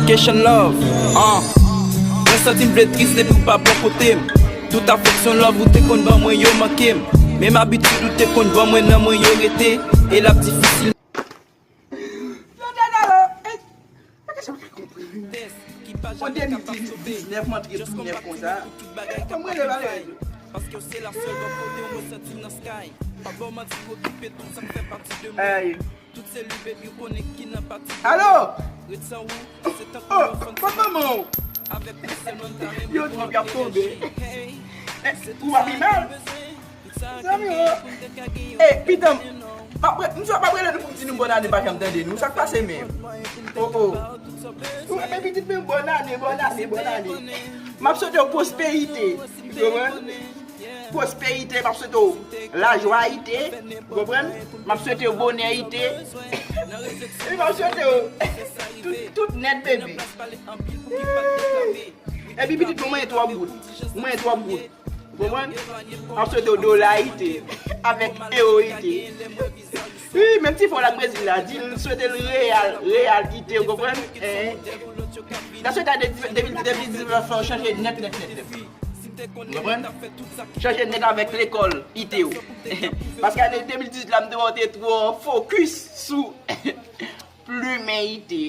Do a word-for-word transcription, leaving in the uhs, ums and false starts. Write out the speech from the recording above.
Cation love, ah. Mwen santi m vle tris depi w pa bò kote m. Tout afeksyon love ou te konn ban mwen yo manke m. Menm abitid ou te konn ban mwen nan mwen yo rete. E l ap difisil. Yo te dalo. Ey, pa kesyon ki konprann. An de mil diznèf, m antre tou nèf konsa. Ey, kòm rele pale. Ey. Oh, kot manman w? Yo twòp, y ap tonbe. Eh, ou pa pi mal? Zanmi, oh. Eh, pitanm. M ap re- m swa p ap rele nou pou m di nou bòn ane, pa janm tande nou. Sa k pase menm? Oh, oh. Ou wè, men pitit mwen, bòn ane, bòn ane, bòn ane. M ap swete w pwosperite. Ou konprann? Pwosperite, m ap swete w lajwayite. Ou konprann? M ap swete w bonèyite. E m ap swete w tout, tout nèt, bebe. Epi pitit mwen, mwen twòp goud. Mwen twòp goud. Ou konprann? M ap swete w dolayite avèk ewoyite. Wi, menm ti fò la Brezil la, di l swete l reyal, reyal ite, ou konprann? Eh. N a swete a de, de, de, de, de, chanje nèt, nèt, nèt, nèt. Ou konprann? Chanje nèt avèk lekòl ite w. Paske ane de mil dizuit la, m te wè w te twò fokis sou plimen ite.